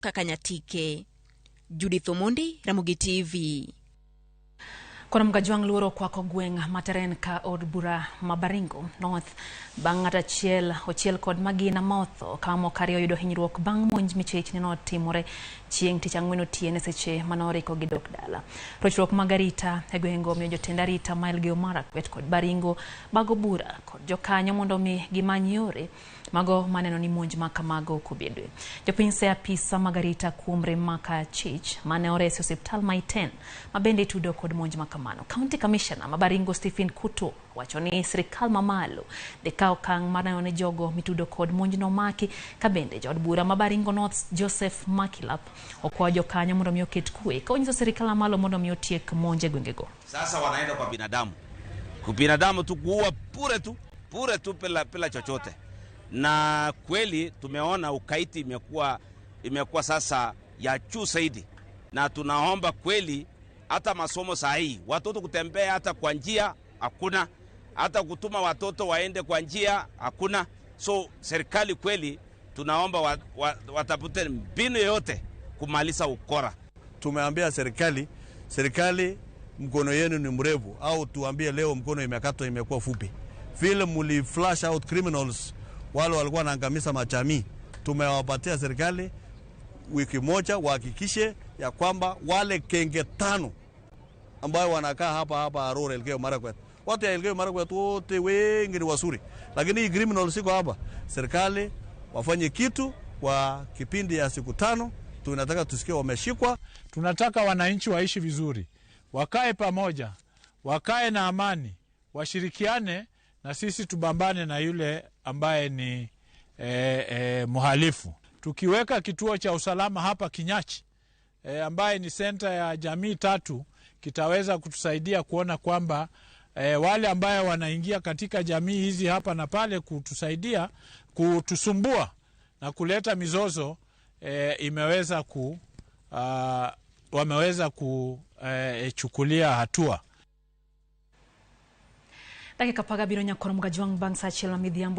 Kaka Nyatike. Judith Omondi, Ramogi TV. Kono Mgajwang' luoro okwako gweng' ma Teren ka od bura ma Baringo North bang' ng'at achiel ochiel kod magina ma otho ka mamoko ariyo oyudo hinyruok bang' monj michich nenotimore chieng' tich ang'wen otieno e seche mane oriko gidok dala. Rochruok mag arita e gweng'go omiyo jotend arita ma Elgeyo Marakwet kod Baringo bago bura kod jokanyo mondo mi gimany yore mago maneno ni monj ma kamago ok obedoe. Jopiny se apisa mag arita kuom rem maka chich mane oresi e osiptal ma Iten ma bende itudo kod monj ma kamano. County Commissioner ma Baringo Stephen Kuto wacho ni sirikal mamalo dhi kawo okang' mar neno ni jogo mitudo kod monjno omaki ka bende jaod bura ma Baringo North Joseph Makilap okwayo jokanyo mondo mi oket kwe ka onyiso sirikal mamalo mondo mi otiek monj e gwengego. Sasa wanaenda kwa binadamu, kwa binadamu tu kuua bure tu bure tu bila chochote. Na kweli tumeona ugaidi imekuwa sasa ya juu zaidi, na tunaomba kweli hata masomo saa hii watoto kutembea hata kwa njia hakuna, hata kutuma watoto waende kwa njia hakuna. So serikali kweli tunaomba watafute mbinu yoyote kumaliza ukora. Tumeambia serikali, serikali mkono yenu ni mrefu, au tuambie leo mkono imekatwa imekuwa fupi. Vile muli flush out criminals wale walikuwa wanaangamiza majamii, tumewapatia serikali wiki moja wahakikishe ya kwamba wale genge tano ambayo wanakaa hapa hapa Arror, Elgeyo Marakwet, watu ya Elgeyo Marakwet wote wengi ni wazuri, lakini hii criminals iko hapa. Serikali wafanye kitu kwa kipindi ya siku 5. Tunataka tusikie wameshikwa. Tunataka wananchi waishi vizuri, wakae pamoja, wakae na amani, washirikiane na sisi tubambane na yule ambaye ni mhalifu. Tukiweka kituo cha usalama hapa Kinyachi ambaye ni senta ya jamii tatu, kitaweza kutusaidia kuona kwamba wale ambaye wanaingia katika jamii hizi hapa na pale kutusaidia kutusumbua na kuleta mizozo wameweza kuchukulia hatua. Dakika 17 nyakoro Mgajwang' bang' sa achiel ma midhiambo.